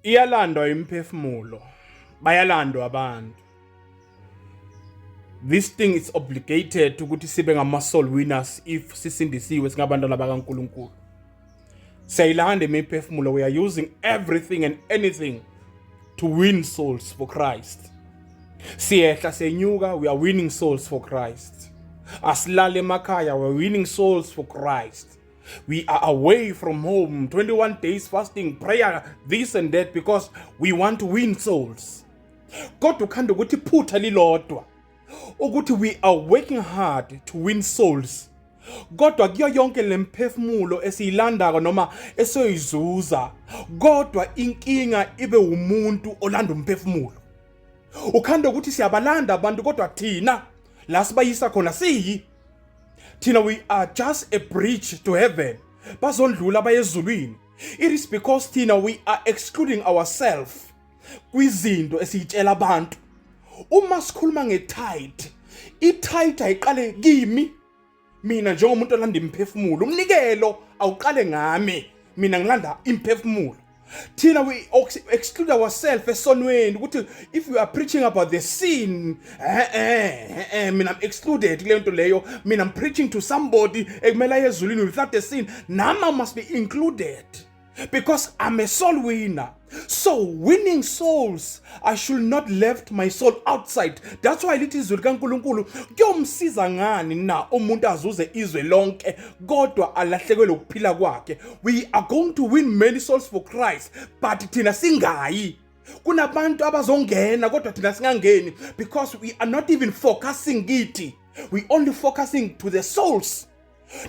Iyalandwa imiphefumulo, bayalandwa abantu. This thing is obligated ukuthi sibe ngama soul winners if sisindisiwe singabantwana bakaNkulunkulu. Siyayilanda imiphefumulo, we are using everything and anything to win souls for Christ. Siyehla senyuka, we are winning souls for Christ. Asilale emakhaya, we are winning souls for Christ. We are away from home, 21 days fasting, prayer, this and that, because we want to win souls. Kodwa ukhanda ukuthi iphutha lilodwa ukuthi we are working hard to win souls, kodwa kuyo yonke lemphefumulo esiyilandako noma esoyizuza, kodwa inkinga ibe umuntu olanda umphefumulo. Ukhanda ukuthi siyabalanda abantu, kodwa thina la sibayisa khona siyi thina, we are just a bridge to heaven, bazondlula baye ezulwini. It is because thina we are excluding ourselves kwizinto esiyitshela abantu. Uma sikhuluma nge-tithe, i-tithe ayiqale kimi mina njengomuntu olanda imphefumulo. Umnikelo awuqale ngami mina ngilanda imphefumulo. Thina we exclude ourselves esonweni ukuthi if we are preaching about the sin, mina I'm excluded kule nto leyo. Mina I'm preaching to somebody ekumele aye ezulwini without the sin. Nami I must be included because I'm a soul winner. So winning souls, I should not left my soul outside. That's why lithi izwi likaNkulunkulu, kuyomsiza ngani na umuntu azuze izwe lonke kodwa alahlekelwe ukuphila kwakhe? We are going to win many souls for Christ, but thina singayi. Kunabantu abazongena kodwa thina singangeni because we are not even focusing kithi. We only focusing to the souls.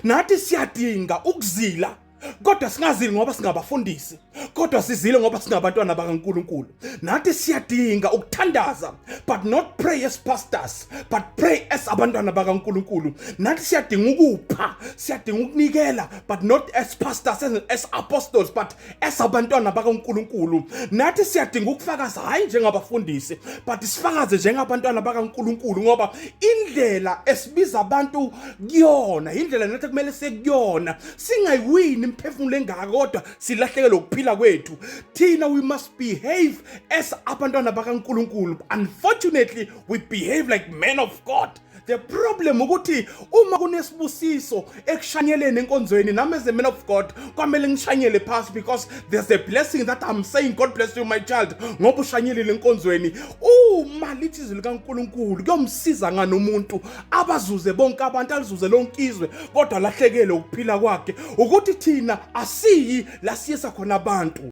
Nathi siyadinga ukuzila, kodwa singazili ngoba singabafundisi, kodwa sizile ngoba singabantwana bakaNkulunkulu. Nathi siyadinga ukuthandaza, but not pray as pastors, but pray as abantwana bakaNkulunkulu. Nathi siyadinga ukupha, siyadinga ukunikela, but not as pastors, as apostles, but as abantwana bakaNkulunkulu. Nathi siyadinga ukufakaza, hayi njengabafundisi, but sifakaze njengabantwana bakaNkulunkulu, ngoba indlela esibiza abantu kuyona indlela nathi kumele sekuyona. Singayiwini imphefumulo engaka kodwa silahlekelwe ukuphila kwethu. Thina we must behave as abantwana bakaNkulunkulu. Unfortunately, we behave like men of God. The problem ukuthi uma kunesibusiso ekushanyeleni enkonzweni, nami as a man of God kwamele ngishanyele phasi because there's a blessing that I'm saying, "God bless you, my child," ngoba ushanyelile enkonzweni. Uma lithi izwi likaNkulunkulu, kuyomsiza ngani umuntu abazuze bonke abantu, alizuze lonke izwe, kodwa lahlekele ukuphila kwakhe? Ukuthi thina asiyi la siyesa khona abantu.